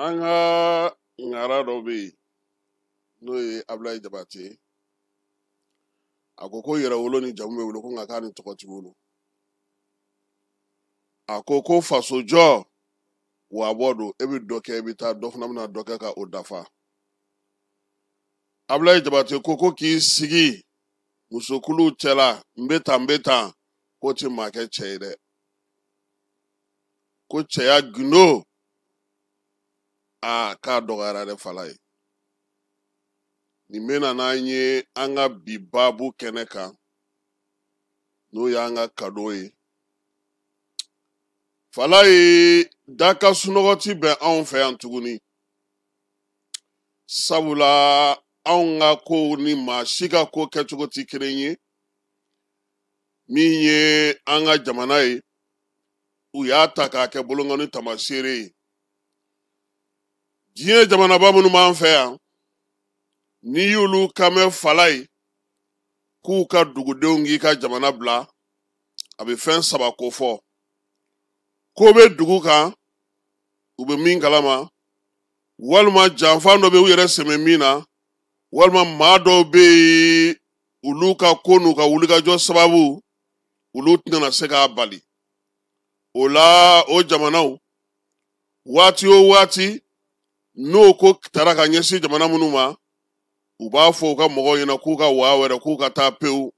An ka ŋara dɔ bɛ yen, n'o ye Abulayi Jabate ye. A ko ko yɛrɛwolo ni jamu bɛ wolo, ko nka k'a ni tɔgɔ ti wolo. A ko ko fasojɔ wabɔ don, e bɛ dɔ kɛ, i bɛ taa, dɔ fana bɛna dɔ kɛ ka o dafa. Abulayi Jabate ko ko k'i sigi musokuluw cɛla, n bɛ tan, n bɛ tan, k'o tɛ maa kɛ cɛ ye dɛ. Ko cɛya gundo, aa, k'a dɔgɔyara dɛ. Falaye, nin bɛ na n'an ye an ka bi baabu kɛnɛ kan, n'o y'an ka kado ye. Falaye, da ka sunɔgɔ ti bɛn anw fɛ yan tuguni, sabula anw ka kow ni maa si ka ko kɛcogo ti kelen ye. Min ye an ka jamana ye, u y'a ta k'a kɛ bolonkɔni tamaseere ye. Diɲɛ jamanaba minnu b'an fɛ yan, n'i y'olu kan mɛn, Falaye, k'u ka dugudenw k'i ka jamana bila, a bɛ fɛn saba ko fɔ. Ko bɛ dugu kan, u bɛ min kalama, walima janfan dɔ bɛ u yɛrɛ sɛmɛ min na, walima maa dɔw bɛ yen, olu ka ko n'u ka wulikajɔ sababu, olu tɛna se k'a bali. O la, o jamanaw, waati o waati n'o ko tara ka ɲɛsin jamana minnu ma, u b'a fɔ u ka mɔgɔw ɲɛna k'u ka waa wɛrɛ, k'u ka taa pewu.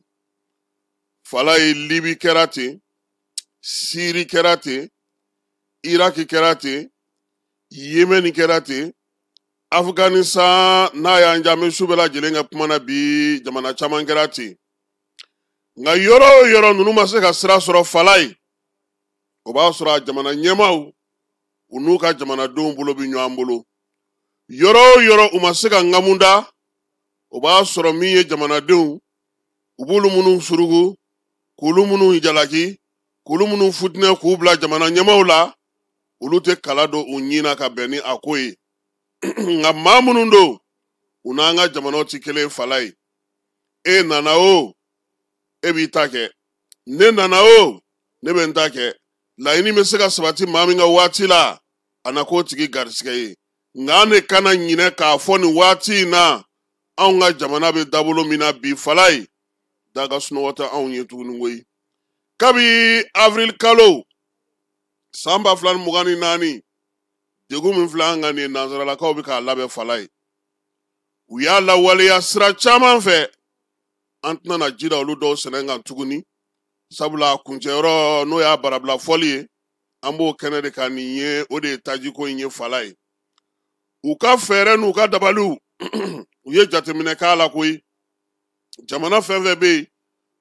Falaye, Libi kɛra ten, Siri kɛra ten, Iraki kɛra ten, Yemeni kɛra ten, Afganistan n'a y'an diya, an bɛ su bɛɛ lajɛlen kɛ kuma na bi, jamana caman kɛra ten. Nka yɔrɔ o yɔrɔ ninnu ma se ka sira sɔrɔ, Falaye, o b'a sɔrɔ a jamana ɲɛmaaw, u n'u ka jamanadenw bolo bɛ ɲɔgɔn bolo. Yɔrɔ o yɔrɔ u ma se ka ŋamu da, o b'a sɔrɔ min ye jamanadenw, u b'olu minnu surugu, k'olu minnu jalaki, k'olu minnu futinɛ, k'u bila jamana ɲɛmaaw la, olu tɛ kala don u ɲin na ka bɛn ni a ko ye. Nka maa minnu don, u n'an ka jamanaw tɛ kelen. Falaye, e nana o, e b'i ta kɛ, ne nana o, ne bɛ n ta kɛ. Laɲini bɛ se ka sabati maa min ka waati la, a na k'o tigi garisigɛ ye. Nka an de kana ɲinɛ k'a fɔ nin waati in na, anw ka jamana bɛ dabolo min na bi, Falaye, da ka sunɔgɔ tɛ anw ye tuguni koyi. Kabi avril kalo san 2024, degun min filɛ an kan nin ye, nansaralakaw bɛ k'a labɛn. Falaye, u y'a lawaleya sira caman fɛ. An tɛna na ji da olu dɔw sɛnɛ kan tuguni, sabula a kuncɛyɔrɔ, n'o y'a barabila fɔli ye, an b'o kɛnɛ de kan nin ye. O de ye tajiko in ye. Falaye, u ka fɛɛrɛ n'u ka dabaliw, u ye jateminɛ k'a la koyi. Jamana fɛn fɛn bɛ yen,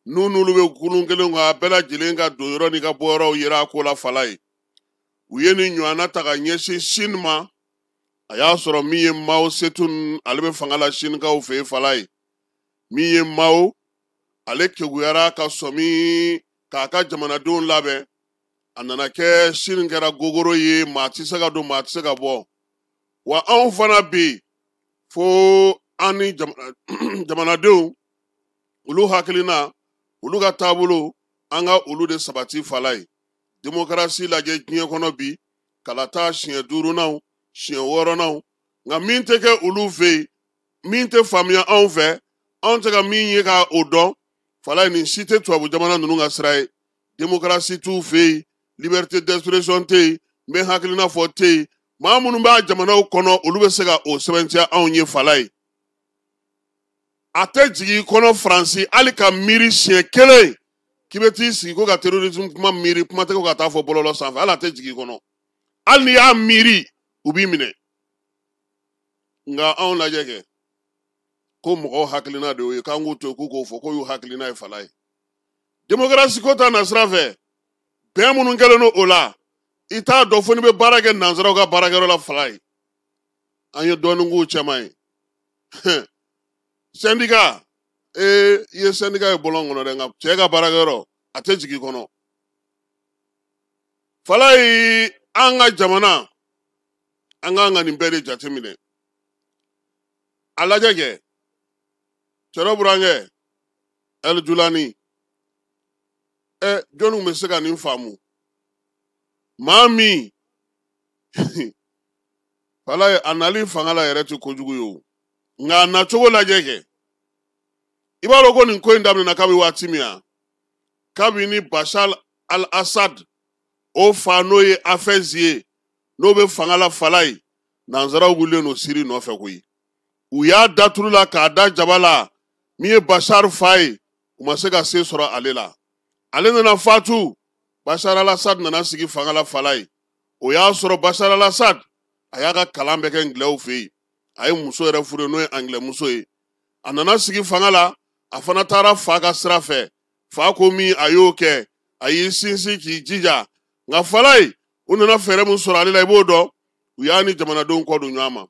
n'u n'olu bɛ kulun kelen kan, a bɛɛ lajɛlen ka don yɔrɔ n'i ka bɔ yɔrɔw yera a ko la. Falaye, u ye nin ɲɔgɔnna ta ka ɲɛsin Sini ma. A y'a sɔrɔ min ye Mao Tse-tung, ale bɛ fanga la Sinikaw fɛ yen. Falaye, min ye Mao, ale keguyara ka sɔmi k'a ka jamanadenw labɛn. A nana kɛ Sini kɛra gogoro ye, maa tɛ se ka don, maa tɛ se ka bɔ. Wa anw fana bɛ yen, fo an ni jamanadenw, olu hakilina, olu ka taabolo, an ka olu de sabati. Falaye, demokarasi lajɛ diɲɛ kɔnɔ bi, kalata siɲɛ duurunanw, siɲɛ wɔɔrɔnanw, nka min tɛ kɛ olu fɛ yen, min tɛ faamuya anw fɛ, anw tɛ ka min ye ka o dɔn. Falaye, nin si tɛ tubabu jamana ninnu ka sira ye. Demokarasi t'u fɛ yen, liberté d'expression tɛ yen, n bɛ hakilina fɔ tɛ yen. Maa minnu b'a jamanaw kɔnɔ, olu bɛ se ka o sɛbɛntiya anw ye. Falaye, a tɛ jigin i kɔnɔ Faransi hali ka miiri siɲɛ kelen k'i bɛ t'i sigi ko ka terrorisme kuma miiri, kuma tɛ ko ka taa fɔ bɔlɔlɔ sanfɛ. Hali a tɛ jigin i kɔnɔ, hali n'i y'a miiri, u b'i minɛ. Nka anw lajɛ kɛ ko mɔgɔw hakilina de y'o ye, k'an k'u to yen k'u k'o fɔ k'o y'u hakilina ye. Falaye, demokarasi ko ta nasira fɛ, bɛn minnu kɛlen don o la, i t'a dɔn fo n'i bɛ baara kɛ nansaraw ka baarakɛyɔrɔ la. Falaye, an ye dɔɔnin k'u cɛman ye. Syndicat, ee, i ye syndicat ye bɔlɔn kɔnɔ dɛ, nka cɛ ka baarakɛyɔrɔ, a tɛ jigin kɔnɔ. Falaye, an ka jamana, an k'an ka nin bɛɛ de jateminɛ. A lajɛ kɛ, cɛrɔ burankɛ El Julani, ɛ, jɔnniw bɛ se ka nin faamu? Maa min Falaye, a nali fanga la yɛrɛ tɛ kojugu ye o, nka a nacogo lajɛ kɛ. I b'a dɔn ko nin ko in daminɛna kabi waati min na, kabini Bashar al-Assad, o fa n'o ye Hafez ye, n'o bɛ fanga la Falaye, nanzaraw wulilen don Siri nɔfɛ koyi. U y'a da tulu la k'a da jaba la. Min ye Bashar fa ye, u ma se ka se sɔrɔ ale la. Ale nana fatu, Bashar al-Assad nana sigi fanga la Falaye. O y'a sɔrɔ Bashar al-Assad, a y'a ka kalan bɛɛ kɛ ngilɛw fɛ yen. A ye muso yɛrɛ furu, n'o ye angilɛ muso ye. A nana sigi fanga la, a fana taara fa ka sira fɛ. Fa ko min, a y'o kɛ. A y'i sinsin k'i jija, nka Falaye, u nana fɛɛrɛ min sɔrɔ ale la, i b'o dɔn, u y'a ni jamanadenw kɔ don ɲɔgɔn ma.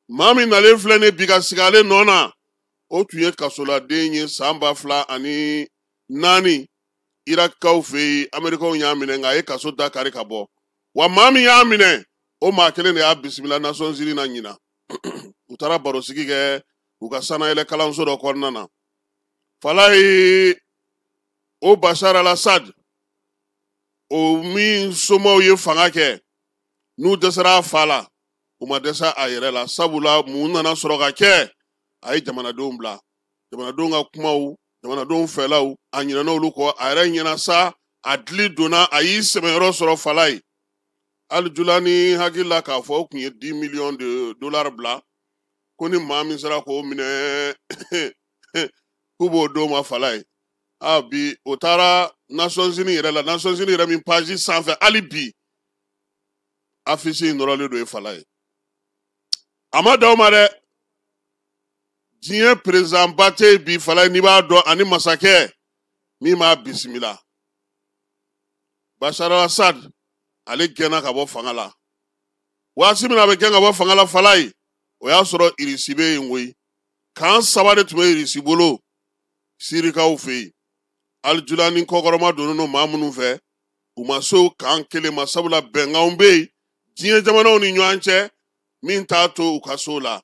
Maa min nalen filɛ nin bi ka sigi ale nɔ na, o tun ye kasoladen ye san 2004 Irakikaw fɛ yen. Amerikaw y'a minɛ, nka a ye kaso da kari ka bɔ. Wa maa min y'a minɛ, o maa kelen de y'a bisimila Nations Unies na ɲina. U taara barosigi kɛ u ka sanayɛlɛ kalanso dɔ kɔnɔna na. Falaye, o Bashar al-Assad, o min somaw ye fanga kɛ, n'u dɛsɛra a fa la, u ma dɛsɛ a yɛrɛ la. Sabula mun nana sɔrɔ ka kɛ? A ye jamanadenw bila, jamanadenw ka kumaw, jamanadenw fɛlaw, a ɲinɛna olu kɔ. A yɛrɛ ɲɛna sa, a dili donna, a y'i sɛmɛyɔrɔ sɔrɔ Falaye. Hali Julani hakili la k'a fɔ o tun ye 10 millions de dollars bila ko ni maa min sera k'o minɛ, k'u b'o d'o ma Falaye. A bi o taara Nations Unies yɛrɛ la, Nations Unies yɛrɛ min page sanfɛ, hali bi affiche in nɔrɔlen don ye Falaye. A ma dan o ma dɛ, diɲɛ président ba tɛ yen bi Falaye, n'i b'a dɔn, ani masakɛ min b'a bisimila. Bashar al-Assad, ale gɛnna ka bɔ fanga la. Waati min na a bɛ gɛn ka bɔ fanga la Falaye, o y'a sɔrɔ Irisi bɛ yen koyi. Kan saba de tun bɛ Irisi bolo Sirikaw fɛ yen. Alijulani kɔkɔrɔma donnen don maa minnu fɛ, u ma se o kan kelen ma, sabula bɛnkanw bɛ yen diɲɛ jamanaw ni ɲɔgɔn cɛ min t'a to u ka so la.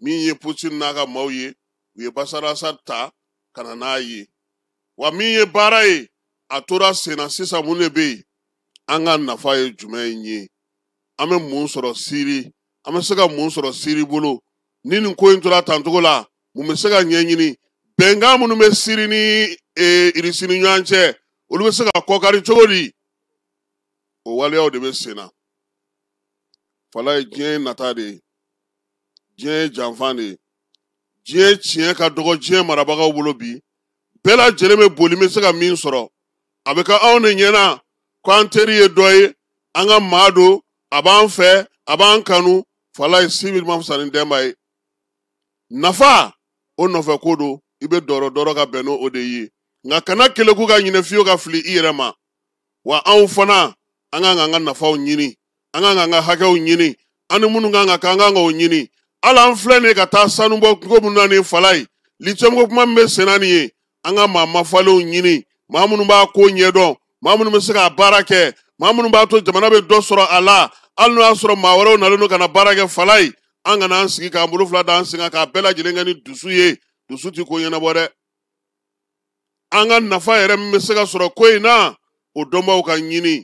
Min ye Putin n'a ka maaw ye, u ye Bashar al-Assad ta ka na n'a ye. Wa min ye baara ye, a tora sen na sisan. Mun de bɛ yen? An ka nafa ye jumɛn ye? An bɛ mun sɔrɔ Siri? An bɛ se ka mun sɔrɔ Siri bolo ni nin ko in tora tancogo la? Mun bɛ se ka ɲɛɲini? Bɛnkan minnu bɛ Siri ni Irisi ni ɲɔgɔn cɛ, olu bɛ se ka kɔkari cogo di? O waleyaw de bɛ sen na Falaye. Diɲɛ ye nata de ye, diɲɛ ye janfan de ye, diɲɛ tiɲɛ ka dɔgɔ diɲɛ marabagaw bolo bi. Bɛɛ lajɛlen bɛ boli bɛ se ka min sɔrɔ, a bɛ kɛ anw de ɲɛna ko an teri ye dɔ ye, an ka maa don, a b'an fɛ, a b'an kanu. Falaye, si ma fisa ni dɛnba ye. Nafa o nɔfɛ ko don, i bɛ dɔrɔ dɔrɔ ka bɛn n'o de ye, nka kana keleku ka ɲinɛ fiyewu ka fili i yɛrɛ ma. Wa anw fana, an kan k'an ka nafaw ɲini, an kan k'an ka hakɛw ɲini, an ni minnu kan ka kɛ, an kan k'o ɲini. Hali an filɛ nin ye ka taa sanubɔ ko minnu na nin Falaye, lithium ko kuma min bɛ sen na nin ye, an ka maa mafalenw ɲini, maa minnu b'a ko ɲɛdɔn, maa minnu bɛ se k'a baara kɛ, maa minnu b'a to jamana bɛ dɔ sɔrɔ a la. Hali n'o y'a sɔrɔ maa wɛrɛw nalen don ka na baara kɛ Falaye, an kana an sigi k'an bolo fila da an sen kan k'a bɛɛ lajɛlen kɛ ni dusu ye. Dusu ti ko ɲɛnabɔ dɛ. An ka nafa yɛrɛ min bɛ se ka sɔrɔ ko in na, o dɔnbaw ka ɲini,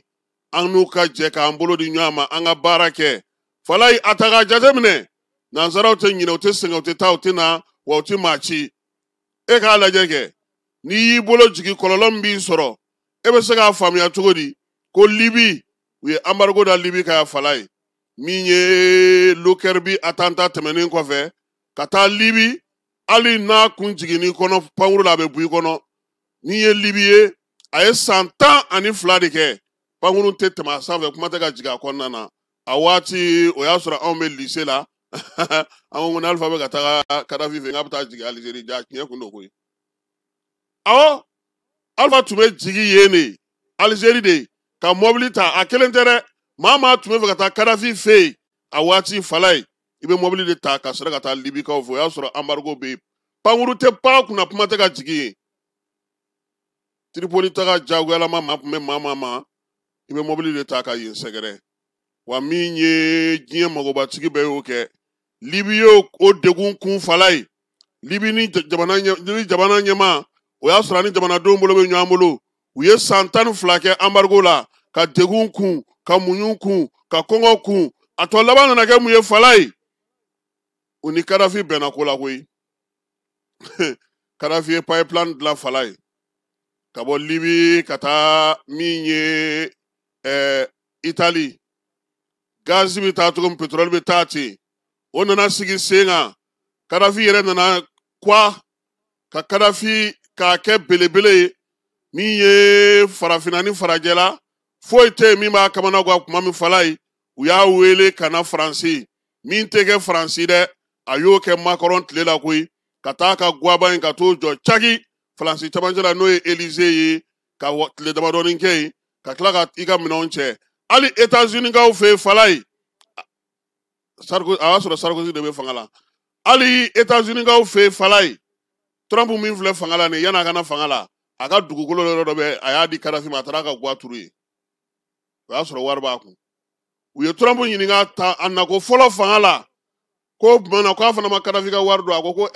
an n'u ka jɛ k'an bolo di ɲɔgɔn ma, an ka baara kɛ Falaye. A ta k'a jateminɛ, nanzaraw tɛ ɲinɛ, u tɛ sɛgɛn, u tɛ taa, u tɛ na, wa u tɛ maa ci. E k'a lajɛ kɛ, n'i y'i bolo jigin, kɔlɔlɔ min b'i sɔrɔ, e bɛ se k'a faamuya cogo di ko Libi, u ye embargo da Libi kan yan Falaye? Min ye Lockerbie attentat tɛmɛnen kɔfɛ ka taa Libi, hali n'a kun jiginn'i kɔnɔ pankuru la, a bɛ bɔ i kɔnɔ. N'i ye Libi ye, a ye san 12 de kɛ, pankuru tɛ tɛmɛ a sanfɛ, kuma tɛ ka jigin a kɔnɔna na. A waati o y'a sɔrɔ anw bɛ lycée la. An ko n'Alifa bɛ ka taga Kadafi fɛ, k'a bɛ taa jigin Alizeri. Ja tiɲɛ kun don koyi. Awɔ, Alifa tun bɛ jigin yen de, Alizeri de, ka mɔbili ta. A kelen tɛ dɛ, maa maa tun bɛ fɛ ka taa Kadafi fɛ yen a waati Falaye, i bɛ mɔbili de ta ka sɔrɔ ka taa Libikaw fɛ. O y'a sɔrɔ embargo bɛ yen, pankuru tɛ pan kunna, kuma tɛ ka jigin yen. Tripoli taga jagoyalama maa tun bɛ maa maa ma, i bɛ mɔbili de ta ka yen sɛgɛrɛ. Wa min ye diɲɛ magobatigi bɛɛ y'o kɛ. Libi y'o o degun kun Falaye. Libi ni jamana ni jamana ɲɛmaa, o y'a sɔrɔ ani jamanadenw bolo bɛ ɲɔgɔn bolo. U ye san 12 kɛ embargo la, ka degun kun, ka muɲu kun, ka kɔngɔ kun. A tɔ laban nana kɛ mun ye Falaye? U ni Kadafi bɛnna ko la koyi. Kadafi ye pipeline dilan Falaye ka bɔ Libi ka taa min ye Itali. Gazi bɛ taa cogo min, pétrole bɛ taa ten. O nana sigi sen kan. Kadafi yɛrɛ nana kwa ka Kadafi k'a kɛ belebele ye min ye farafinna ni farajɛla foyi tɛ yen min b'a kamana gan kuma min Falaye, u y'a wele ka na Faransi. Min tɛ kɛ Faransi dɛ, a y'o kɛ Macron tile la koyi, ka taa ka guwaba in ka t'o jɔ caki Faransi camancɛ la, n'o ye Élysée ye, ka tile damadɔnin kɛ yen, ka tila ka i ka minɛnw cɛ. Hali États-Unis-kaw fɛ yen Falaye, Sarkozy, a y'a sɔrɔ Sarkozy de bɛ fanga la. Hali États-Unis-kaw fɛ yen Falaye, Trump min filɛ fanga la nin, yan'a ka na fanga la, a ka dugukolo yɔrɔ dɔ bɛ, a y'a di Kadafi ma, a taara a ka guwa turu yen. O y'a sɔrɔ wari b'a kun. U ye Trump ɲininka ta a nako fɔlɔ fanga la ko tuma na k'a fana ma Kadafi ka wari don. A ko ko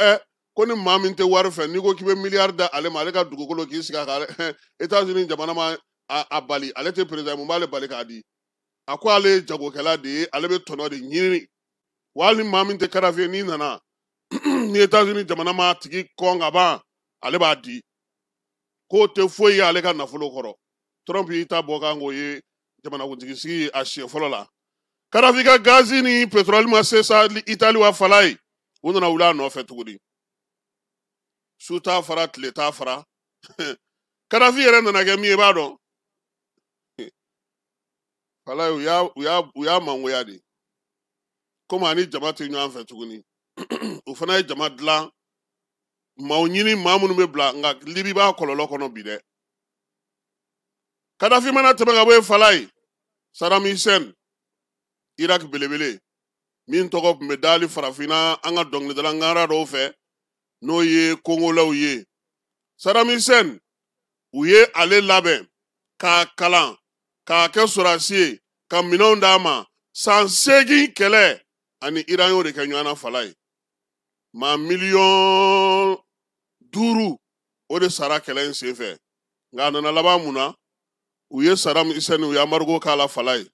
ko ni maa min tɛ wari fɛ, n'i ko k'i bɛ miliyari da ale ma, ale ka dugukolo k'i sigi a kan, États-Unis jamana ma a bali, ale tɛ président, mun b'ale bali k'a di? A ko ale ye jagokɛla de ye, ale bɛ tɔnɔ de ɲini. Wa hali ni maa min tɛ Kadafi ye, n'i nana ni États-Unis jamana ma tigi kɔn ka ban, ale b'a di, k'o tɛ foyi ye ale ka nafolo kɔrɔ. Trump y'i ta bɔ kan k'o ye jamanakuntigi sigi a siɲɛ fɔlɔ la. Kadafi ka gazi ni pétrole ma se sa Itali wa Falaye, u nana wuli a nɔfɛ tuguni. Su t'a fara, tile t'a fara. Kadafi yɛrɛ nana kɛ min ye, i b'a dɔn Falaye, u y'a mangoya de. Komi ani jama tɛ ɲɔgɔn fɛ tuguni, u fana ye jama dilan, maaw ɲini, maa minnu bɛ bila. Nka Libi b'a kɔlɔlɔ kɔnɔ bi dɛ. Kadafi mana tɛmɛ ka bɔ yen Falaye, Saddam Hussein, Irak belebele min tɔgɔ tun bɛ dali farafinna an ka dɔnkilidala ŋara dɔw fɛ, n'o ye Kongolaw ye. Saddam Hussein, u ye ale labɛn k'a kalan k'a kɛ sɔrɔdasi ye, ka minɛnw d'a ma. San 8 kɛlɛ ani Iran y'o de kɛ ɲɔgɔn na Falaye. Maa 5 miliyɔn o de sara kɛlɛ in senfɛ. Nka a nana laban mun na? U ye Saddam Hussein, u ye embargo k'a la Falaye.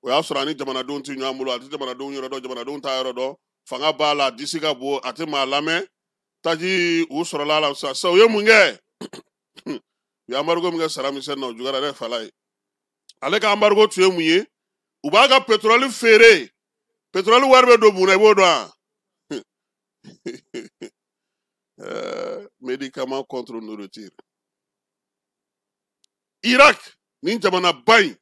O y'a sɔrɔ ani jamanadenw tɛ ɲɔgɔn bolo, a tɛ jamanadenw yɔrɔ dɔn, jamanadenw t'a yɔrɔ dɔn, fanga b'a la, a disi ka bon, a tɛ maa lamɛn. Taji u sɔrɔla a la sisan, u ye mun kɛ? U ye embargo min kɛ Saddam Hussein na, o juguyara dɛ Falaye. Ale ka embargo tun ye mun ye? U b'a ka pétrole feere, pétrole wari bɛ don mun na, i b'o dɔn wa? Médicament contre nourriture. Irak nin jamanaba in,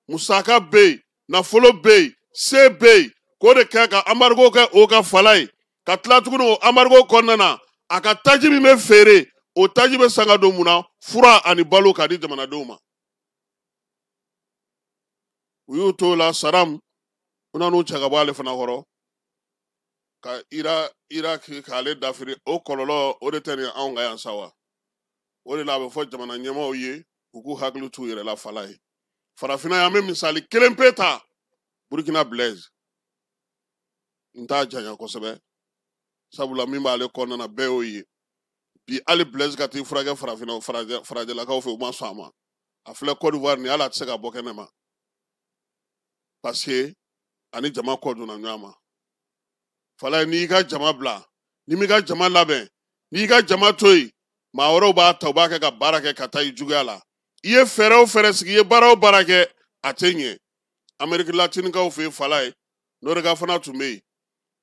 musaka bɛ yen, nafolo bɛ yen, se bɛ yen, k'o de kɛ ka embargo kɛ o ka Falaye. Ka tila tuguni, o embargo kɔnɔna na, a ka taji min bɛ feere, o taji bɛ san ka don mun na? Fura ani balo k'a di jamanadenw ma. U y'u t'o la, Saddam, u nan'u cɛ ka bɔ ale fana kɔrɔ ka Irak k'ale dafiri. O kɔlɔlɔ o de tɛ nin anw ka yan sa wa? O de la a bɛ fɔ jamana ɲɛmaaw ye u k'u hakili t'u yɛrɛ la Falaye. Farafinna yan, an bɛ misali kelen pe ta, Burkina Blaise. N t'a janya kosɛbɛ, sabula min b'ale kɔnɔna na, bɛɛ y'o ye bi. Hali Blaise ka t'i furakɛ farafinna, farajɛlakaw fɛ, u ma sɔn a ma. A filɛ Côte d'Ivoire nin, hali a tɛ se ka bɔ kɛnɛ ma, parce que ani jama kɔ donna ɲɔgɔn ma. Falaye, n'i ka jama bila, n'i m'i ka jama labɛn, n'i ka jama to yen, maa wɛrɛw b'a ta, u b'a kɛ ka baara kɛ ka taa i juguya la. I ye fɛɛrɛ o fɛɛrɛ sigi, i ye baara o baara kɛ, a tɛ ɲɛ. Amérique latinikaw fɛ yen Falaye, Noriega fana tun bɛ yen.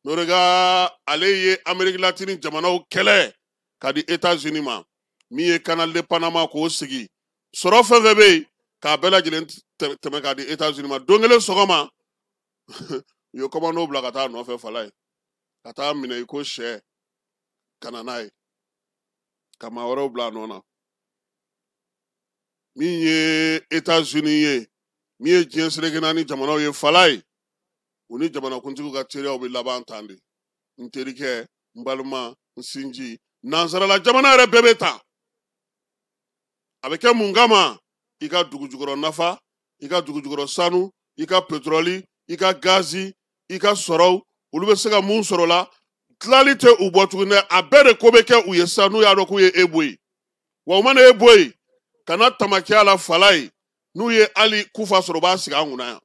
Noriega, ale ye Amérique latine jamanaw kɛlɛ ka di États-Unis ma, min ye Canal de Panama k'o sigi, sɔrɔ fɛn fɛn bɛ yen k'a bɛɛ lajɛlen tɛmɛ k'a di États-Unis ma. Don kelen sɔgɔma, u ye commando bila ka taa a nɔfɛ Falaye, ka taa minɛ i ko sɛ, ka na n'a ye, ka maa wɛrɛw bila a nɔ na. Min ye États-Unis ye, min ye diɲɛ seleke naani jamanaw ye Falaye, u ni jamanakuntigiw ka teriyaw bɛ laban tan de. N terikɛ, n balima, n sinji, nansarala jamana yɛrɛ bɛɛ bɛ tan. A bɛ kɛ mun kama? I ka dugu jukɔrɔ nafa, i ka dugu jukɔrɔ sanu, i ka petrɔli, i ka gazi, i ka sɔrɔw, olu bɛ se ka mun sɔrɔ la, tilali tɛ u bɔ tuguni dɛ. A bɛɛ de ko bɛ kɛ u ye sisan, n'u y'a dɔn k'u ye e bɔ yen. Wa u mana e bɔ yen, kana tamaki a la Falaye, n'u ye hali kufa sɔrɔ, u b'a sigi an kunna yan.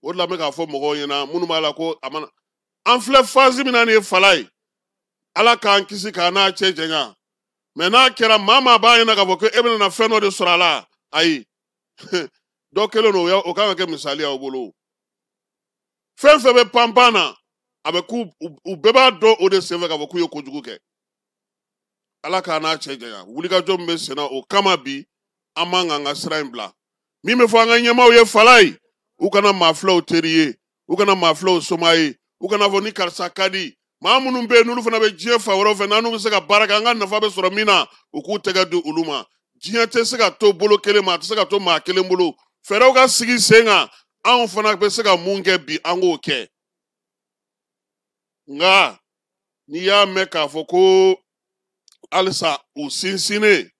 O de la n bɛ k'a fɔ mɔgɔw ɲɛna minnu b'a la ko a mana an filɛ phase min na nin ye fala ye, Ala k'an kisi k'a n'a cɛ janya. Mais n'a kɛra maa maa b'a ɲɛna k'a fɔ ko e bɛna na fɛn dɔ de sɔrɔ a la, ayi, dɔ kelen don, o kan ka kɛ misali y'aw bolo. Fɛn fɛn bɛ panpan na, a bɛ k'u u bɛɛ b'a dɔn o de senfɛ k'a fɔ k'u ye kojugu kɛ. Ala k'a n'a cɛ janya. Wulikajɔ min bɛ sen na o kama bi, an man k'an ka sira in bila. Min bɛ fɔ an ka ɲɛmaaw ye fala ye, u kana maa filaw teri ye, u kana maa filaw soma ye, u kana fɔ ni karisa ka di. Maa minnu bɛ yen n'olu fana bɛ diɲɛ fan wɛrɛw fɛ, n'an n'u bɛ se ka baara kɛ, an ka nafa bɛ sɔrɔ min na, u k'u tɛgɛ di olu ma. Diɲɛ tɛ se ka to bolo kelen ma, a tɛ se ka to maa kelen bolo. Fɛɛrɛw ka sigi sen kan, anw fana bɛ se ka mun kɛ bi, an k'o kɛ. Nka n'i y'a mɛn k'a fɔ ko halisa u sinsinnen,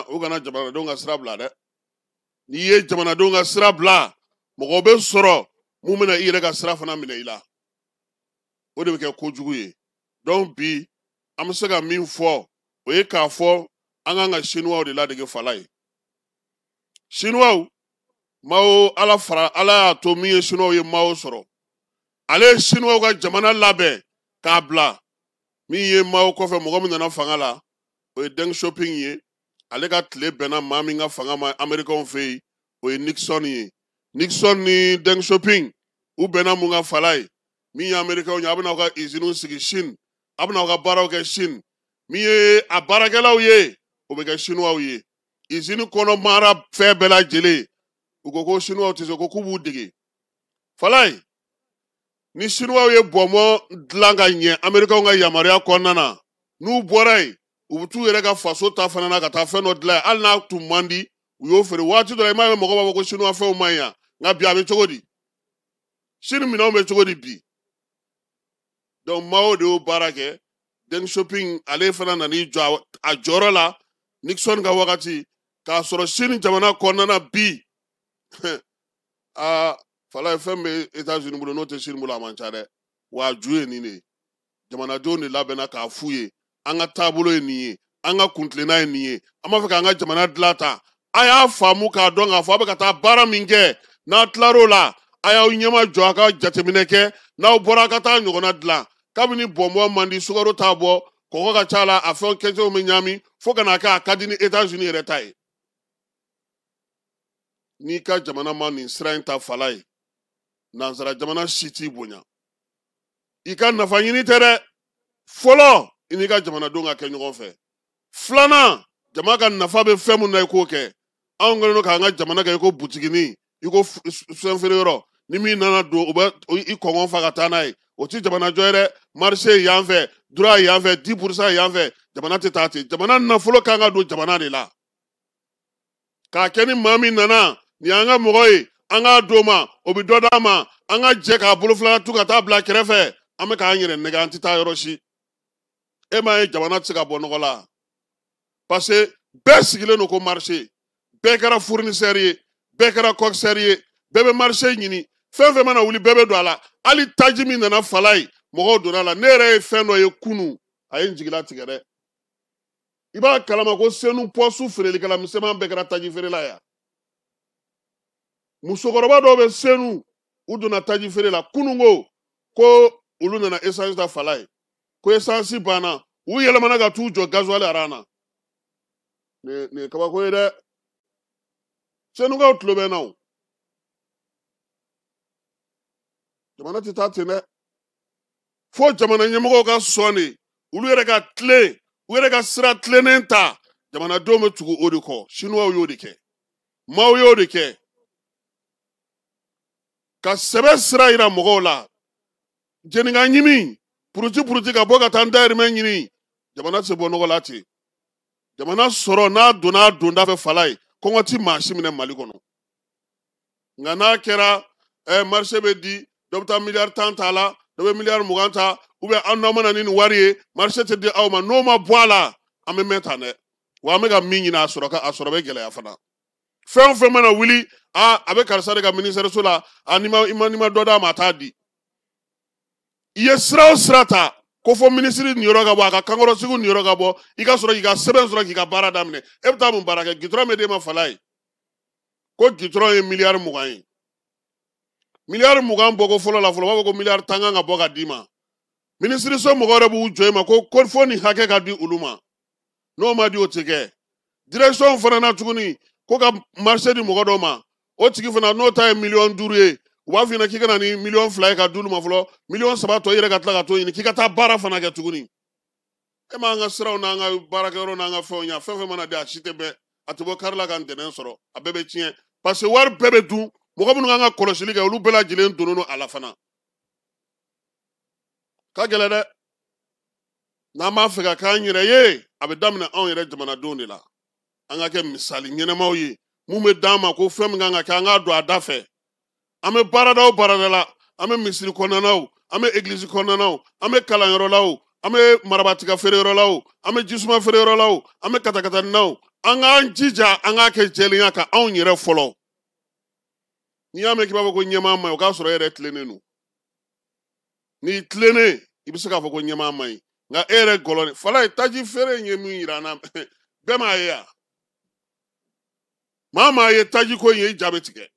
u kana jamanadenw ka sira bila dɛ. N'i ye jamanadenw ka sira bila, mɔgɔ bɛ sɔrɔ mun bɛna i yɛrɛ ka sira fana minɛ i la. O de bɛ kɛ kojugu ye. Donc bi an bɛ se ka min fɔ, o ye k'a fɔ an kan ka Chinois de ladege fala ye. Chinois, Mao, Ala fara Ala y'a to min ye Chinois ye Mao sɔrɔ. Ale ye Chinois ka jamana labɛn k'a bila. Min ye Mao kɔfɛ mɔgɔ min nana fanga la, o ye Deng Xiaoping ye. Ale ka tile bɛnna maa min ka fanga ma Américains fɛ yen, o ye Nixon ye. Nixon ni Deng Xiaoping, u bɛnna mun ka fala ye? Min ye Américains ye, a bɛna aw ka usines sigi Chine, a bɛna aw ka baaraw kɛ Chine. Min ye a baarakɛlaw ye, o bɛ kɛ Chinois ye. Usine kɔnɔ mara fɛn bɛɛ lajɛlen, u ko ko Chinois tɛ se, ko k'u b'u dege. Fala ye, ni Chinois ye bɔnbɔn dilan ka ɲɛ Américains ka yamaruya kɔnɔna na, n'u bɔra yen, u bɛ t'u yɛrɛ ka faso ta fana na ka taa fɛn dɔ dilan yen, hali n'a tun man di, u y'o feere. Waati dɔ la, i m'a ye mɔgɔw b'a fɔ ko Chinois fɛnw man ɲi yan, nka bi a bɛ cogo di? Chine minɛnw bɛ cogo di bi? Donc Mao de y'o baara kɛ. Deng Xiaoping ale fana nan'i jɔ a jɔyɔrɔ la Nixon ka wagati, k'a sɔrɔ Chine jamana kɔnɔna na bi. Aa fala ye, fɛn bɛ États-Unis bolo n'o tɛ Chine bolo, a man ca dɛ. Wa a ju ye nin de ye. Jamanadenw de labɛnna k'a f'u ye, an ka taabolo ye nin ye, an ka kuntilenna ye nin ye, an b'a fɛ k'an ka jamana dilan tan. A y'a faamu k'a dɔn k'a fɔ a bɛ ka taa baara min kɛ, n'a tilar'o la, a y'aw ɲɛma jɔ, a ka jateminɛ kɛ, n'aw bɔra a ka taa ɲɔgɔnna dilan. Kabini bɔnbɔn man di, sukaro t'a bɔ, kɔgɔ ka ca la, a fɛn kɛcogo bɛ ɲaami, fo ka n'a kɛ a ka di ni États-Unis yɛrɛ ta ye. N'i ka jamana ma nin sira in ta fala ye, nansara jamana si t'i bonya. I ka nafa ɲini tɛ dɛ. Fɔlɔ, i n'i ka jamanadenw ka kɛ ɲɔgɔn fɛ. Filanan, jama ka nafa bɛ fɛn mun na, i k'o kɛ. Anw kɛlen don k'an ka jamana kɛ i ko butiginin, i ko fɛn feere yɔrɔ. Ni min nana don, o bɛ i kɔngɔ fa ka taa n'a ye. O ti jamana jɔ ye dɛ. Marché yan fɛ, droit yan fɛ, 10% yan fɛ, jamana tɛ taa ten. Jamana nafolo kan ka don jamana de la. K'a kɛ ni maa min nana, nin y'an ka mɔgɔ ye, an k'a d'o ma, o bɛ dɔ d'a ma, an ka jɛ k'a bolo fila tu ka taa bila kɛrɛfɛ, an bɛ k'an yɛrɛ nɛgɛ, an tɛ taa yɔrɔ si. E m'a ye jamana tɛ se ka bɔ nɔgɔ la, parce que bɛɛ sigilen don ko marché, bɛɛ kɛra fournisseur ye, bɛɛ kɛra coxeur ye, bɛɛ bɛ marché ɲini, fɛn fɛn mana wuli bɛɛ bɛ don a la. Hali taji min nana fala ye, mɔgɔw donna a la. Ne yɛrɛ ye fɛn dɔ ye kunun, a ye n jigila tigɛ dɛ. I b'a kalama ko Senu pɔsu feerelikɛla misɛnman bɛɛ kɛra taji feerela ye. Musokɔrɔba dɔw bɛ Senu, u donna taji feere la kunun, ko olu nana essence ta fala ye, ko essence banna, u yɛlɛmana ka t'u jɔ gasoil aran na. Nin ye kabako ye dɛ. Senukaw tulo bɛ n na o. Jamana tɛ taa ten dɛ. Fo jamana ɲɛmɔgɔw ka sɔn de, olu yɛrɛ ka tilen, u yɛrɛ ka sira tilennen ta, jamanadenw bɛ tugu o de kɔ. Chinois y'o de kɛ, Mao y'o de kɛ, ka sɛbɛ sira yira mɔgɔw la. Jeninka ɲimi, puruti puruti ka bɔ ka taa n dayirimɛ ɲini, jamana tɛ se bɔ nɔgɔ la ten. Jamana sɔrɔ n'a donna a donda fɛ fala ye, kɔngɔ ti maa si minɛ Mali kɔnɔ. Nka n'a kɛra marché bɛ di, dɔ bɛ taa miliyari 10 ta la, dɔ bɛ miliyari 20 ta, ou bien aw n'aw mana ni nin wari ye, marché tɛ di aw ma. N'o ma bɔ a la, an bɛ mɛn tan dɛ. Wa an bɛ ka min ɲini, a sɔrɔ ka a sɔrɔ bɛ gɛlɛya fana. Fɛn o fɛn mana wuli, a bɛ karisa de ka ministère so la, a n'i ma i ma n'i ma dɔ d'a ma, a t'a di. I ye sira o sira ta, ko fo minisiri niyɔrɔ ka bɔ, a ka kankɔrɔsigi niyɔrɔ ka bɔ, i ka sɔrɔ k'i ka sɛbɛn sɔrɔ k'i ka baara daminɛ. E bɛ taa mun baara kɛ? Gitɔrɔn bɛ d'e ma fala ye, ko gitɔrɔn ye miliyari 20 ye. Miliyari 20 bɔko fɔlɔ la fɔlɔ, u b'a fɔ ko miliyari 10 kan ka bɔ ka d'i ma. Minisiriso mɔgɔ yɛrɛ b'u jɔ i ma ko fo nin hakɛ ka di olu ma. N'o ma di, o tɛ kɛ. Direction fana na tuguni, ko ka marché di mɔgɔ dɔ ma, o tigi fana n'o ta ye miliyɔn 5 ye, u b'a f'i ɲɛna k'i ka na ni miliyɔn 2 ye ka d'olu ma fɔlɔ, miliyɔn 3 tɔ i yɛrɛ ka tila ka t'o ɲini k'i ka taa baara fana kɛ tuguni. E m'an ka siraw n'an ka baarakɛyɔrɔ n'an ka fɛnw ɲa, fɛn fɛn mana di, a si tɛ bɛn, a tɛ bɔ kari la ka ntɛnɛn sɔrɔ, a bɛɛ bɛ tiɲɛ parce que wari bɛɛ bɛ dun. Mɔgɔ minnu kan ka kɔlɔsili kɛ, olu bɛɛ lajɛlen donnen don a la fana. Ka gɛlɛn dɛ. N'an b'a fɛ ka k'an yɛrɛ ye, a bɛ daminɛ anw yɛrɛ jamanadenw de la. An ka kɛ misali ɲɛnamaw ye. Mun bɛ d'an ma ko fɛn min kan ka kɛ, an k'a don a da fɛ. An bɛ baarada o baarada la, an bɛ misiri kɔnɔna o, an bɛ egilizi kɔnɔna o, an bɛ kalanyɔrɔ la o, an bɛ marabatigɛ feereyɔrɔ la o, an bɛ jisuma feereyɔrɔ la o, an bɛ katakatanin na o, an k'an jija, an k'a kɛ jɛlenya kan anw yɛrɛ fɔlɔ. N'i y'a mɛn k'i b'a fɔ ko ɲɛmaa man ɲi, o k'a sɔrɔ e yɛrɛ tilennen don. N'i tilennen, i bɛ se k'a fɔ ko ɲɛmaa man ɲi, nka e yɛrɛ gɔlɔni fala ye. Taji feere in ye min yira an na, bɛɛ m'a ye yan. Maa maa ye taji ko in ye, i ja bɛ tigɛ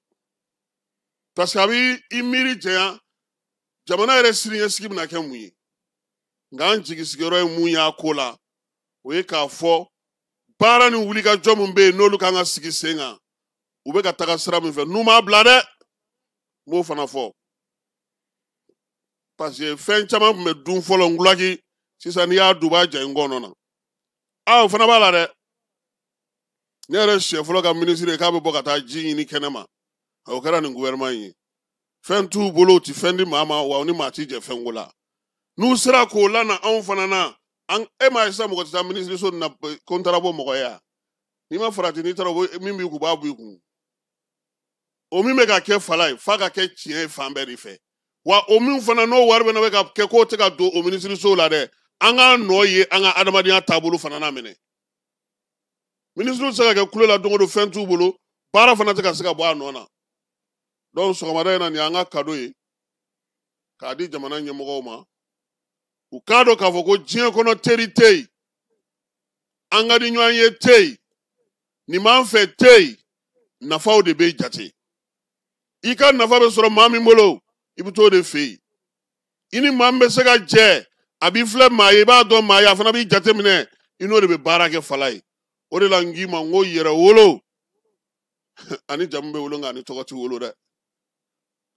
parce que a bɛ i miiri janya jamana yɛrɛ siniɲɛsigi bɛna kɛ mun ye. Nka an jigi sigiyɔrɔ ye mun y'a ko la, o ye k'a fɔ baara ni wulikajɔ min bɛ yen, n'olu kan ka sigi sen kan, u bɛ ka taga sira min fɛ, n'u m'a bila dɛ, n b'o fana fɔ parce que fɛn caman tun bɛ dun fɔlɔ ngulaki, sisan n'i y'a dun, u b'a ja i ngɔnɔ na. Aa, o fana b'a la dɛ. Ne yɛrɛ siɲɛ fɔlɔ ka minisiri ye k'a bɛ bɔ ka taa ji ɲini kɛnɛ ma, o kɛra nin gouvernement in ye. Fɛn t'u bolo, u ti fɛn di maa ma, wa u ni maa ti jɛ fɛn ko la. N'u sera k'o lana anw fana na, an e m'a ye sisan mɔgɔ tɛ taa minisiriso nin na ko n taara bɔ mɔgɔ ye yan. N'i ma farati, n'i taara, min b'i kun, u b'a bɔ i kun. O min bɛ ka kɛ fala ye, f'a ka kɛ tiɲɛ ye fan bɛɛ de fɛ. Wa o min fana n'o wari bɛ na bɛ ka kɛ k'o tɛ ka don o minisiriso la dɛ, an k'a nɔ ye an ka adamadenya taabolo fana na minɛ. Minisiriw tɛ se ka kɛ kulo la don o don, fɛn t'u bolo, baara fana tɛ ka se ka bɔ a nɔ na. Donc sɔgɔmada in na, nin y'an ka cadeau ye k'a di jamana ɲɛmɔgɔw ma, u k'a dɔn k'a fɔ ko diɲɛ kɔnɔ teri tɛ yen, an ka di ɲɔgɔn ye tɛ yen, nin b'an fɛ tɛ yen, nafaw de bɛ jate. I ka nafa bɛ sɔrɔ maa min bolo, i bɛ t'o de fɛ yen. I ni maa min bɛ se ka jɛ, a b'i filɛ maa ye, i b'a dɔn maa ye, a fana b'i jate minɛ, i n'o de bɛ baara kɛ fala ye. O de la n k'i ma n ko yɛrɛ wolo ani jamu bɛ wolo, nka ani tɔgɔ tɛ wolo dɛ.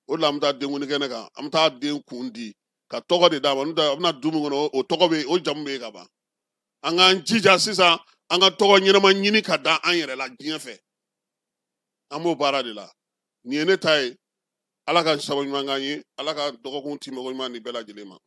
O de la an bɛ taa denkundi kɛnɛ kan, an bɛ taa den kun di ka tɔgɔ de d'a ma, n'o tɛ a bɛna du min kɔnɔ, o tɔgɔ bɛ yen, o jamu bɛ yen ka ban. An k'an jija sisan, an ka tɔgɔ ɲɛnama ɲini ka da an yɛrɛ la diɲɛ fɛ. An b'o baara de la. Nin ye ne ta ye. Ala ka sababu ɲuman k'an ye, Ala ka dɔgɔkun timɛko ɲuman di bɛɛ lajɛlen ma.